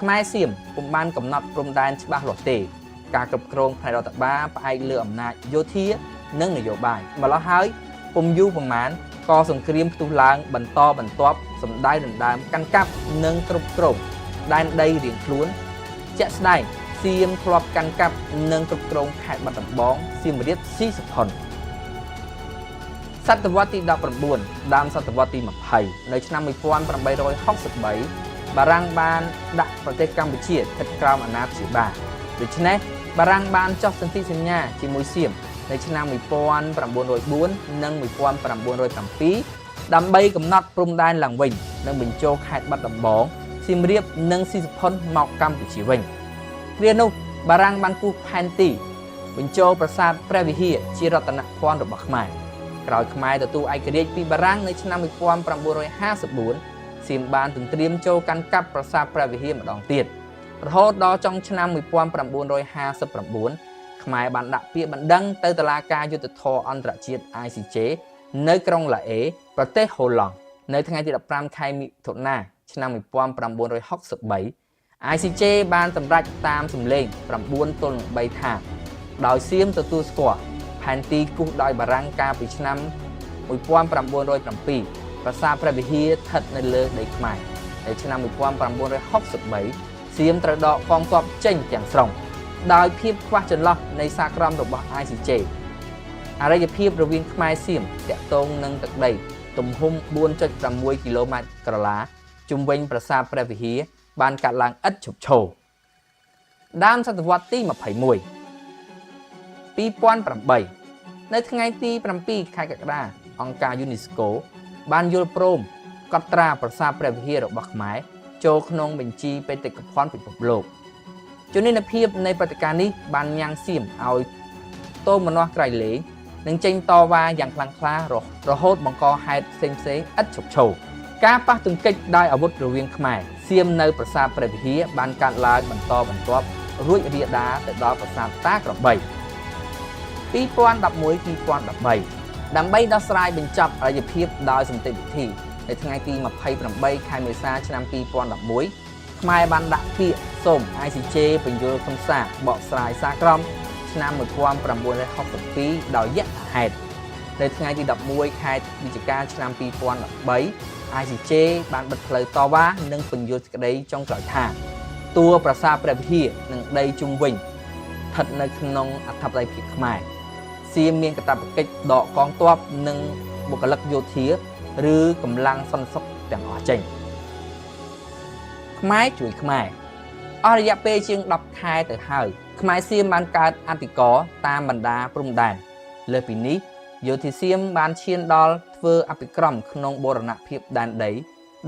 ខ្មែរសៀមពុំបានកំណត់ព្រំដែនច្បាស់លាស់ទេការគ្រប់គ្រងផ្នែករដ្ឋបាលផ្អែកលើអំណាចយោធានិងនយោបាយម្ល៉េះហើយពុំយូរប្រមាណក៏សង្គ្រាមផ្ទុះឡើងបន្តបន្ទាប់សម្ដែងដណ្ដើមកាន់កាប់និងគ្រប់គ្រងដែនដីរៀងខ្លួនជាក់ស្ដែងសៀមធ្លាប់កាន់កាប់និងគ្រប់គ្រងខេត្តបាត់ដំបងសៀមរាបស៊ីសុផុនសតវត្សទី19ដើមសតវត្សទី20នៅឆ្នាំ1863បារាំងបានដាក់ប្រទេសកម្ពុជាស្ថិតក្រោមអាណាព្យាបាលដូច្នេះបារាំងបានចុះសន្ធិសញ្ញាជាមួយសៀមនៅឆ្នាំ1904និង1907ដើម្បីកំណត់ព្រំដែនឡើងវិញនិងបញ្ចូលខេត្តបាត់ដំបងសៀមរាបនិងស៊ីសុផុនមកកម្ពុជាវិញគ្រានោះបារាំងបានគូសផែនទីបញ្ចូលប្រាសាទព្រះវិហារជារតនភ័ណ្ឌរបស់ខ្មែរក្រោយខ្មែរទទួលឯករាជ្យពីបារាំងនៅឆ្នាំ1954សៀមបានទន្ទ្រាមចូលកាន់កាប់ប្រាសាទព្រះវិហារម្ដងទៀតរហូតដល់ចុងឆ្នាំ1959ខ្មែរបានដាក់ពាក្យបណ្ដឹងទៅតុលាការយុត្តិធម៌អន្តរជាតិ ICJ នៅក្រុងឡាអេប្រទេសហូឡង់នៅថ្ងៃទី15ខែមិថុនាឆ្នាំ1963 ICJ បានសម្រេចតាមសម្លេង9-3ថាដោយសៀមទទួលស្គាល់ផែនទីគូសដោយបារាំងកាលពីឆ្នាំ1907ប្រាសាទព្រះវិហារស្ថិតនៅលើដីខ្មែរនៅឆ្នាំ1963សៀមត្រូវដកកងទ័ពចេញទាំងស្រុងដោយភាពខ្វះចន្លោះនៃសារក្រមរបស់ ICJ អរិយភាពរវាងខ្មែរសៀមតាក់ទងនឹងទឹកដីទំហំ 4.6 គីឡូម៉ែត្រក្រឡាជុំវិញប្រាសាទព្រះវិហារបានកាត់ឡើងឥតឈប់ឈរដើមសតវត្សទី21 2008នៅថ្ងៃទី7ខែកក្កដាអង្គការ UNESCO បានយល់ព្រមកត់ត្រាប្រាសាទព្រះវិហាររបស់ខ្មែរចូលក្នុងបញ្ជីបេតិកភណ្ឌពិភពលោកជំនាញភាពនៃព្រឹត្តិការណ៍នេះបានញ៉ាំងសៀមឲ្យទោមនស្សក្រៃលែងនិងចេញតវ៉ាយ៉ាងខ្លាំងក្លារហូតបង្កហេតុផ្សេងៗឥតឈប់ឈរការប៉ះទង្គិចដោយអាវុធរវាងខ្មែរសៀមនៅប្រាសាទព្រះវិហារបានកាត់ឡើងបន្តបន្ទាប់រួចរាលដាលទៅដល់ប្រាសាទតាក្របី 2011-2013ដើម្បីដោះស្រាយបញ្ចប់អរិយភាពដោយសន្តិវិធីនៅថ្ងៃទី28ខែមេសាឆ្នាំ2011ខ្មែរបានដាក់ពាក្យសូម ICJ បញ្យល់ខ្លឹមសារបកស្រាយសារក្រមឆ្នាំ1962ដោយយថាហេតុនៅថ្ងៃទី11ខែវិច្ឆិកាឆ្នាំ2013 ICJ បានបិទផ្លូវតវ៉ានិងពន្យល់សេចក្តីចុងក្រោយថាតួប្រាសាទព្រះវិហារនិងដីជុំវិញស្ថិតនៅក្នុងអធិបតេយ្យភាពខ្មែរសៀមមានកាតព្វកិច្ចដកកងទ័ពនិងបុគ្គលិកយោធាឬកម្លាំងសន្តិសុខទាំងអស់ចេញខ្មែរជួយខ្មែរអស់រយៈពេលជាង10ខែទៅហើយខ្មែរសៀមបានកើតអធិករតាមបណ្ដាព្រំដែនលើសពីនេះយោធាសៀមបានឈានដល់ធ្វើអភិក្រមក្នុងបូរណភាពដែនដី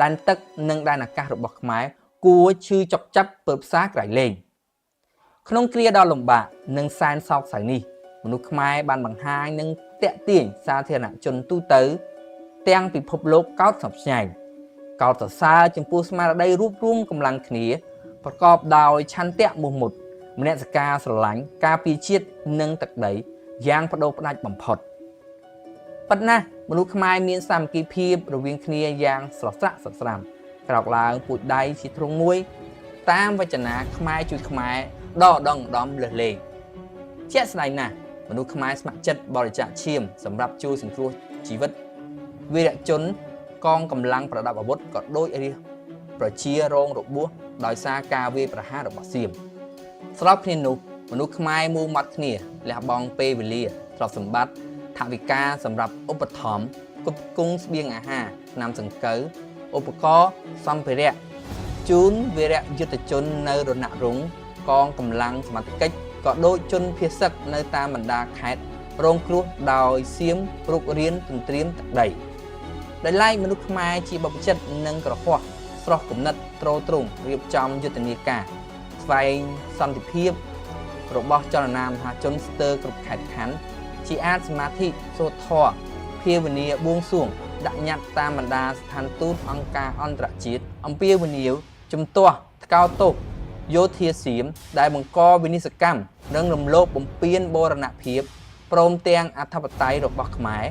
ដែនទឹកនិងដែនអាកាសរបស់ខ្មែរគួរឈឺចុកចាប់ពើផ្សារក្រៃលែងក្នុងគ្រាដ៏លំបាកនិងសែនសោកសៅនេះមនុស្សខ្មែរបានបង្ហាញនិងតាក់ទាញសាធារណជនទូទៅទាំងពិភពលោកកោតស្ញប់ស្ញែងកោតសរសើរចំពោះស្មារតីរួបរួមកម្លាំងគ្នាប្រកបដោយឆន្ទៈមោះមុតមនសិការស្រឡាញ់ការពារជាតិនិងទឹកដីយ៉ាងបដូរផ្ដាច់បំផុតប៉ុន្តែមនុស្សខ្មែរមានសាមគ្គីភាពរវាងគ្នាយ៉ាងស្រស់ស្រាក់ស្រស្រាំក្រោកឡើងពូជដៃជាទ្រង់មួយតាមវចនាខ្មែរជួយខ្មែរដកដងដំលើសលេងជាក់ស្ដែងណាស់មនុស្សខ្មែរស្ម័គ្រចិត្តបរិច្ចាគឈាមសម្រាប់ជួយសង្គ្រោះជីវិតវីរជនកងកម្លាំងប្រដាប់អាវុធក៏ដូចរាជប្រជារងរបួសដោយសារការវាយប្រហាររបស់សៀមស្របគ្នានោះមនុស្សខ្មែរមូមាត់គ្នាលះបង់ពេលវេលាទ្រព្យសម្បត្តិថវិកាសម្រាប់ឧបត្ថម្ភគ្រប់គងស្បៀងអាហារថ្នាំសង្កូវឧបករណ៍សម្ភារៈជូនវីរយុទ្ធជននៅរណរងកងកម្លាំងសមត្ថកិច្ចក៏ដូចជនភៀសសឹកនៅតាមបណ្ដាខេត្តរងគ្រោះដោយសៀមរុករានទន្ទ្រាមទឹកដីដោយឡែកមនុស្សខ្មែរជាបព្វជិតនិងក្រហោះស្រស់គំនិតទ្រទ្រង់រៀបចំយុទ្ធនាការស្វែងសន្តិភាពរបស់ចលនាមហាជនស្ទើរគ្រប់ខេត្តខណ្ឌជាអាចសមាធិសូត្រធម៌ភាវនាបួងសួង ដាក់ញត្តិតាមបណ្ដាស្ថានទូតអង្គការអន្តរជាតិអំពាវនាវជំទាស់ថ្កោលទោសយោធាសៀមដែលបង្កវិនាសកម្មនិងរំលោភបំពានបូរណភាពព្រមទាំងអធិបតេយ្យរបស់ខ្មែរ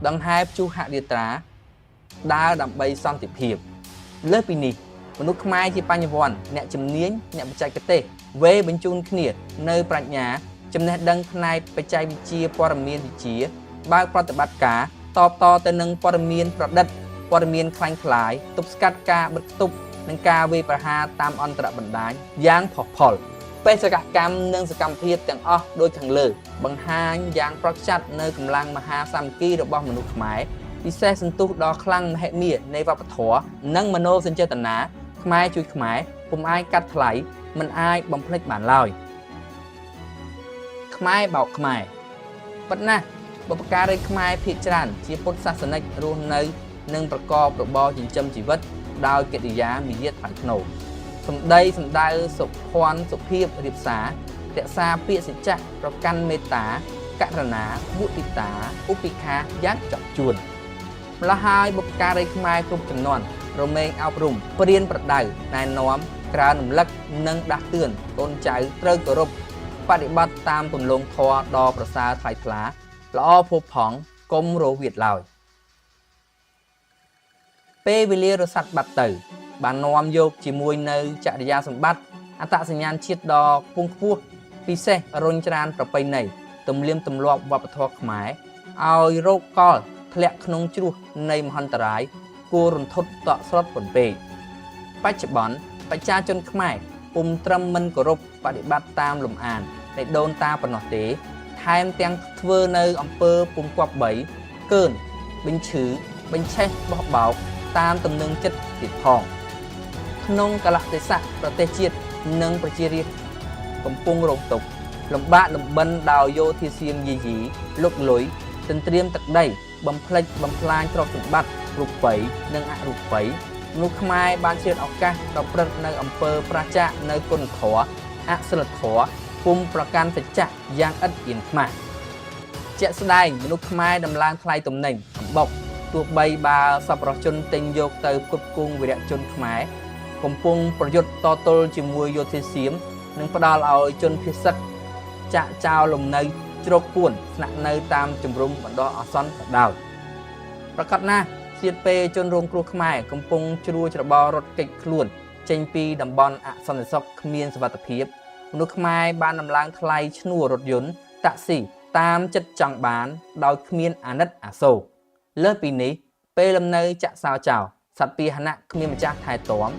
ដង្ហែព្យុហយាត្រាដើរដើម្បីសន្តិភាពលើសពីនេះមនុស្សខ្មែរជាបញ្ញវន្តអ្នកជំនាញអ្នកបច្ចេកទេសវេបញ្ជូនគ្នានៅប្រាជ្ញាចំណេះដឹងផ្នែកបច្ចេកវិទ្យាព័ត៌មានវិទ្យាបើកប្រតិបត្តិការតបតទៅនឹងព័ត៌មានប្រឌិតព័ត៌មានក្លែងក្លាយទប់ស្កាត់ការបិទខ្ទប់និងការវាយប្រហារតាមអន្តរបណ្ដាញយ៉ាងផុសផុលបេសកកម្មនិងសកម្មភាពទាំងអស់ដូចខាងលើបង្ហាញយ៉ាងប្រកចាត់នៅកម្លាំងមហាសាមគ្គីរបស់មនុស្សខ្មែរពិសេសសន្ទុះដ៏ខ្លាំងមហិមានៃវប្បធម៌និងមโนសញ្ចេតនាខ្មែរជួយខ្មែរពុំអាចកាត់ថ្លៃមិនអាចបំភ្លេចបានឡើយខ្មែរបោកខ្មែរប៉ុន្តែបុព្វការីខ្មែរភាគច្រើនជាពុទ្ធសាសនិករស់នៅនិងប្រកបរបរចិញ្ចឹមជីវិតដោយកិរិយាមារយាទថ្លៃថ្នូរសម្ដីសម្ដៅសុភ័ណ្ឌសុភាពរៀបសាររក្សាពាក្យសច្ចៈប្រកាន់មេត្តាករុណាមុទិតាឧបេក្ខាយ៉ាងចប់ជួនម្ល៉េះហើយបុព្វការីខ្មែរគ្រប់ចំនួនរមែងអប់រំព្រានប្រដៅណែនាំក្រើនរំលឹកនិងដាស់តឿនកូនចៅត្រូវគោរពបដិបត្តិតាមគន្លងធម៌ដ៏ប្រសើរថ្លៃថ្លាល្អផូរផង់កុំរវៀតឡើយពេលវេលារសាត់បាត់ទៅបាននាំយកជាមួយនៅចរិយាសម្បត្តិអត្តសញ្ញាណជាតិដ៏ខ្ពង់ខ្ពស់ពិសេសរុញច្រានប្រពៃណីទំនៀមទម្លាប់វប្បធម៌ខ្មែរឲ្យរោគកលធ្លាក់ក្នុងជ្រោះនៃមហន្តរាយគួររន្ធត់តក់ស្លុតពន្ពេកបច្ចុប្បន្នប្រជាជនខ្មែរពុំត្រឹមមិនគោរពបដិបត្តិតាមលំអាននៃដូនតាប៉ុណ្ណោះទេថែមទាំងធ្វើនៅអំពើពុំគប្បីកើនបញ្ឈឺបញ្ឆេះបោះបោកតាមទំនឹងចិត្តទៀតផងក្នុងកលៈទេសៈប្រទេសជាតិនិងប្រជារាស្ត្រកំពុងរងទុក្ខលំបាកលំបិនដោយយោធាសៀមយាយីលុកលុយទន្ទ្រាមទឹកដីបំផ្លិចបំផ្លាញទ្រព្យសម្បត្តិរូបីនិងអរូបីមនុស្សខ្មែរបានឆ្លៀតឱកាសប្រព្រឹត្តនៅអំពើប្រាចាកនៅគុណធម៌អសិលធម៌ពុំប្រកាន់សច្ចៈយ៉ាងឥតអៀនខ្មាស់ជាក់ស្ដែងមនុស្សខ្មែរដំឡើងថ្លៃទំនិញអំបុកទោះបីបើសប្បុរសជនទិញយកទៅផ្គត់ផ្គង់វីរជនខ្មែរកំពុងប្រយុទ្ធតទល់ជាមួយយោធាសៀមនិងផ្ដល់ឲ្យជនភៀសសឹកចាក់ចោលលំនៅជ្រកពួនស្នាក់នៅតាមជំរំបណ្ដោះអាសន្នក៏ដោយប្រកាសណាស់សៀតពេលជនរងគ្រោះខ្មែរកំពុងជ្រួច្របល់រត់គេចខ្លួនចេញពីតំបន់អសន្តិសុខគ្មានសុវត្ថិភាពមនុស្សខ្មែរបានដំឡើងថ្លៃឈ្នួលរថយន្តតាក់ស៊ីតាមចិត្តចង់បានដោយគ្មានអាណិតអាសូរលើសពីនេះពេលលំនៅចាក់សោចោលសត្វពាហនៈគ្មានម្ចាស់ថែទាំ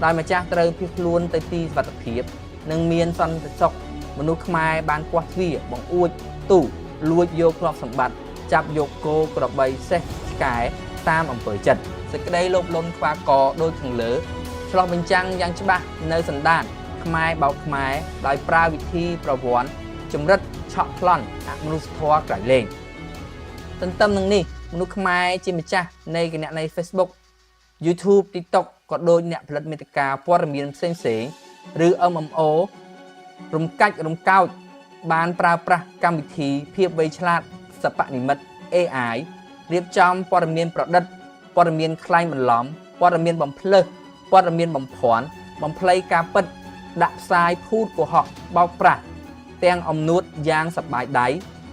ដោយម្ចាស់ត្រូវភៀសខ្លួនទៅទីសុវត្ថិភាពនិងមានសន្តិសុខមនុស្សខ្មែរបានគាស់ទ្វារបង្អួចទូលួចយកទ្រព្យសម្បត្តិចាប់យកគោក្របីសេះឆ្កែតាមអំពើចិត្តសេចក្តីលោភលន់ខ្វាកដូចខាងលើឆ្លុះបញ្ចាំងយ៉ាងច្បាស់នៅសន្តានខ្មែរបោកខ្មែរដោយប្រើវិធីប្រវត្តិចម្រិតឆក់ប្លន់អមនុស្សធម៌ក្រៃលែងទន្ទឹមនឹងនេះមនុស្សខ្មែរជាម្ចាស់នៃគណនី Facebook YouTube TikTok ក៏ដូចអ្នកផលិតមាតិកាព័ត៌មានផ្សេងៗឬ MMO រំកាច់រំកោចបានប្រើប្រាស់កម្មវិធីភាពវៃឆ្លាតសិប្បនិម្មិត AI រៀបចំព័ត៌មានប្រឌិតព័ត៌មានក្លែងបន្លំព័ត៌មានបំភ្លើសព័ត៌មានបំភាន់បំភ្លៃការពិតដាក់ផ្សាយភូតកុហកបោកប្រាស់ទាំងអំនួតយ៉ាងសប្បាយដៃ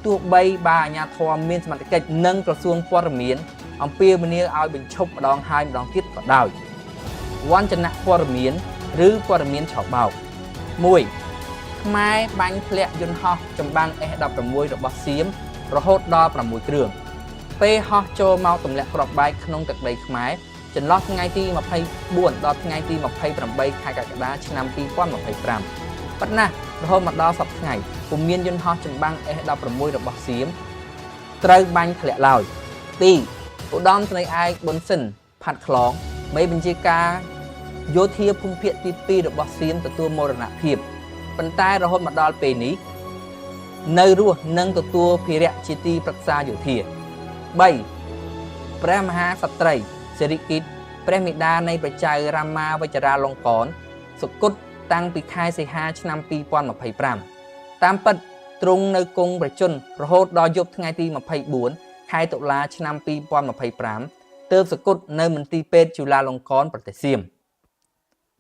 ទោះបីបើអាជ្ញាធរមានសមត្ថកិច្ចនិងក្រសួងព័ត៌មានអំពាវនាវឲ្យបញ្ឈប់ម្ដងហើយម្ដងទៀតក៏ដោយវញ្ចនៈព័ត៌មានឬព័ត៌មានឆបោក1ខ្មែរបាញ់ធ្លាក់យន្តហោះចម្បាំង S16 របស់សៀមរហូតដល់6គ្រឿងពេលហោះចូលមកទម្លាក់គ្រាប់បែកក្នុងទឹកដីខ្មែរចន្លោះថ្ងៃទី24ដល់ថ្ងៃទី28ខែកក្កដាឆ្នាំ2025ប៉ុន្តែរហូតមកដល់សប្តាហ៍ថ្ងៃពុំមានយន្តហោះចម្បាំង S16 របស់សៀមត្រូវបាញ់ធ្លាក់ឡើយ2ឧត្តមសេនីយ៍ឯកប៊ុនស៊ិនផាត់ខ្លងមេបញ្ជាការយោធាភូមិភាគទី2របស់សៀមទទួលមរណភាពប៉ុន្តែរហូតមកដល់ពេលនេះនៅរស់និងទទួលភារៈជាទីប្រឹក្សាយោធា3ព្រះមហាក្សត្រីសិរិកិតព្រះមេដានៃព្រះចៅរាមាវចរាលង្កនសុគតតាំងពីខែសីហាឆ្នាំ2025តាមពិតទ្រង់នៅគង់ប្រជជនរហូតដល់យប់ថ្ងៃទី24ខែតុលាឆ្នាំ2025 ទើបសគត់នៅមន្ទីរពេទ្យជូឡាឡុងកនប្រទេសសៀម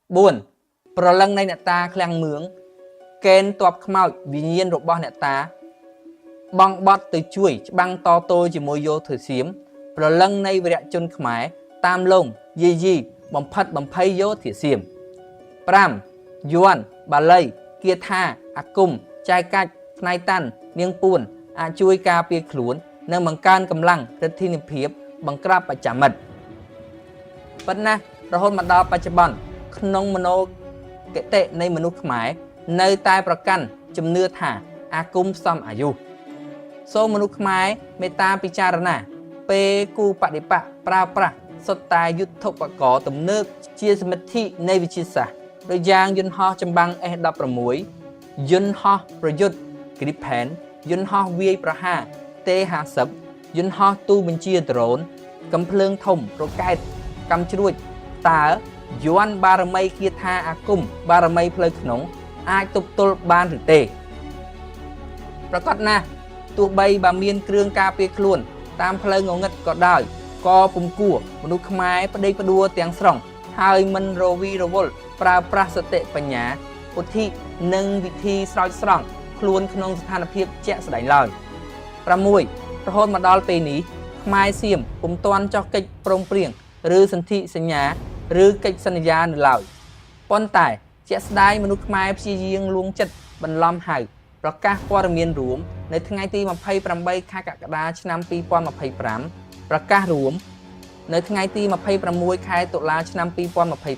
4ប្រលឹងនៃអ្នកតាឃ្លាំងមឿងកេនតបខ្មោចវិញ្ញាណរបស់អ្នកតាបងបត់ទៅជួយច្បាំងតទល់ជាមួយយោធាសៀមប្រលឹងនៃវីរជនខ្មែរតាមលងយីយីបំផិតបំភ័យយោធាសៀម5យួនបាលីគាថាអាគមចែកកាច់ផ្នែកតាន់នាងពួនអាចជួយការពារខ្លួននិងបង្កើនកម្លាំងឫទ្ធានុភាពបង្ក្រាបបច្ចាមិត្តប៉ុន្តែរហូតមកដល់បច្ចុប្បន្នក្នុងមโนគតិនៃមនុស្សខ្មែរនៅតែប្រកាន់ជំនឿថាអាគមផ្សំអាយុសូមមនុស្សខ្មែរមេត្តាពិចារណាពេលគូបដិបៈប្រើប្រាស់សុទ្ធតែយុទ្ធឧបករណ៍ទំនើបជាសមិទ្ធិនៃវិទ្យាសាស្ត្រដូចយ៉ាងយន្តហោះចម្បាំង S16 យន្តហោះប្រយុទ្ធ Gripen យន្តហោះវាយប្រហារ T50 យន្តហោះទូបញ្ជាដ្រូនកំភ្លើងធំរ៉ុកែតកាំជ្រួចតើយ័ន្តបារមីគាថាអាគមបារមីផ្លូវក្នុងអាចទប់ទល់បានឬទេប្រកាសណាស់ទោះបីបើមានគ្រឿងការពារខ្លួនតាមផ្លូវងងឹតក៏ដោយក៏ពុំគួរមនុស្សខ្មែរប្តេកផ្ដួលទាំងស្រុងហើយមិនរវីរវល់ប្រើប្រាស់សតិបញ្ញាពុទ្ធិនិងវិធីស្រោចស្រង់ខ្លួនក្នុងស្ថានភាពជាក់ស្ដែងឡើយ6រហូតមកដល់ពេលនេះខ្មែរសៀមពុំទាន់ចោះកិច្ចព្រមព្រៀងឬសន្ធិសញ្ញាឬកិច្ចសន្យានៅឡើយប៉ុន្តែជាក់ស្ដែងមនុស្សខ្មែរព្យាយាមលួងចិត្តបន្លំហៅប្រកាសព័ត៌មានរួមនៅថ្ងៃទី28ខែកក្កដាឆ្នាំ2025ប្រកាសរួមនៅថ្ងៃទី26ខែតុលាឆ្នាំ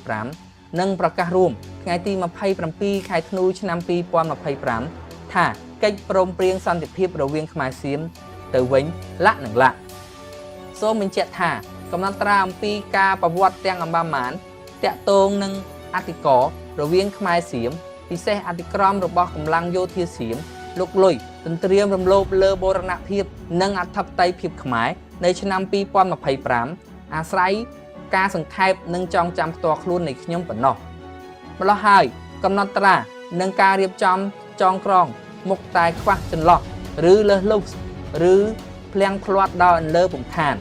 2025និងប្រកាសរួមថ្ងៃទី27ខែធ្នូឆ្នាំ2025ថាកិច្ចព្រមព្រៀងសន្តិភាពរវាងខ្មែរសៀមទៅវិញលាក់និងលាក់សូមបញ្ជាក់ថាកំណត់ត្រាអំពីការប្រវត្តិទាំងអម្បាម៉ានតាក់ទងនឹងអធិការរវាងខ្មែរសៀមពិសេសអធិក្រមរបស់កម្លាំងយោធាសៀមលោកលុយទន្ទ្រាមរំលោភលើបូរណភាពនិងអធិបតេយ្យភាពខ្មែរនៅឆ្នាំ2025អាស្រ័យការសង្ខេបនិងចងចាំផ្ទាល់ខ្លួននៃខ្ញុំប៉ុណ្ណោះម្ល៉េះហើយកំណត់ត្រានិងការរៀបចំចងក្រងមុខតែខ្វះចន្លោះឬលើសលប់ឬភ្លៀងភ្លាត់ដល់អន្លើពំខាន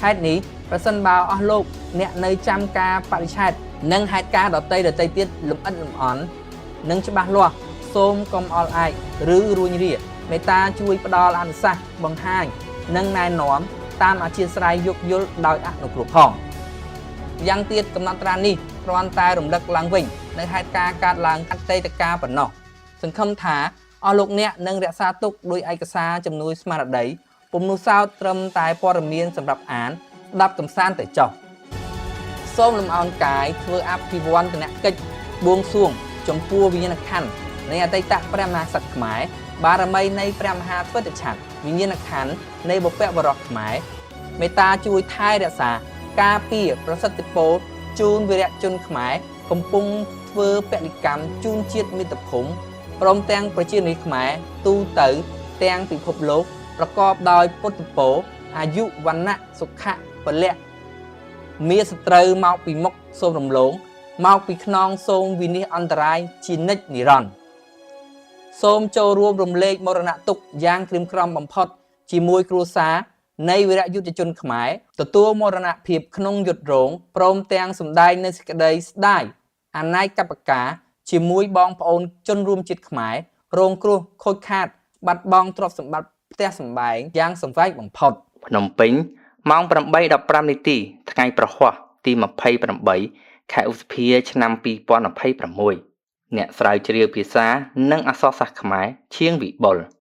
ហេតុនេះប្រសិនបើអស់លោកអ្នកនៅចាំការបរិច្ឆេទនិងហេតុការណ៍ដទៃទៀតលម្អិតលម្អន់និងច្បាស់លាស់សូមកុំអល់ឯកឬរួញរាមេត្តាជួយផ្ដល់អនុសាសន៍បង្ហាញនិងណែនាំតាមអធិស្ឋានយោគយល់ដោយអនុគ្រោះផងយ៉ាងទៀតកំណត់ត្រានេះគ្រាន់តែរំលឹកឡើងវិញនៅហេតុការណ៍កើតឡើងអតីតកាលប៉ុណ្ណោះសង្ឃឹមថាអស់លោកអ្នកនឹងរក្សាទុកដោយឯកសារជំនួយស្មារតីពុំនោះសោតត្រឹមតែព័ត៌មានសម្រាប់អានស្ដាប់កំសាន្តទៅចុះសូមលំអោនកាយធ្វើអភិវឌ្ឍនកិច្ចបួងសួងចំពោះវិញ្ញាណក្ខន្ធនៃអតីតព្រះមហាក្សត្រខ្មែរបារមីនៃព្រះមហាទ្វេទឆត្រវិញ្ញាណក្ខន្ធនៃបុព្វបុរសខ្មែរមេត្តាជួយថែរក្សាការពារប្រសិទ្ធពលជូនវីរជនខ្មែរកំពុងធ្វើពលិកម្មជូនជាតិមាតុភូមិព្រមទាំងប្រជារាស្ត្រខ្មែរទូទៅទាំងពិភពលោកប្រកបដោយពុទ្ធពរអាយុវណ្ណៈសុខៈពលៈមានសត្រូវមកពីមុខសូមរំលងមកពីខ្នងសូមវិនិច្ឆ័យអន្តរាយជានិច្ចនិរន្តរ៍សូមចូលរួមរំលែកមរណទុក្ខយ៉ាងក្រៀមក្រំបំផុតជាមួយគ្រួសារនៃវីរយុទ្ធជនខ្មែរទទួលមរណភាពក្នុងយុទ្ធរោងព្រមទាំងសម្ដែងនូវសេចក្តីស្ដាយអនេកបការជាមួយបងប្អូនជនរួមជាតិខ្មែររងគ្រោះខូចខាតបាត់បង់ទ្រព្យសម្បត្តិផ្ទះសម្បែងយ៉ាងសង្វេគបំផុតភ្នំពេញម៉ោង 8:15 នាទីថ្ងៃប្រហ័សទី28ខែឧសភាឆ្នាំ2026អ្នកស្រាវជ្រាវភាសានិងអក្សរសាស្ត្រខ្មែរឈៀងវិបុល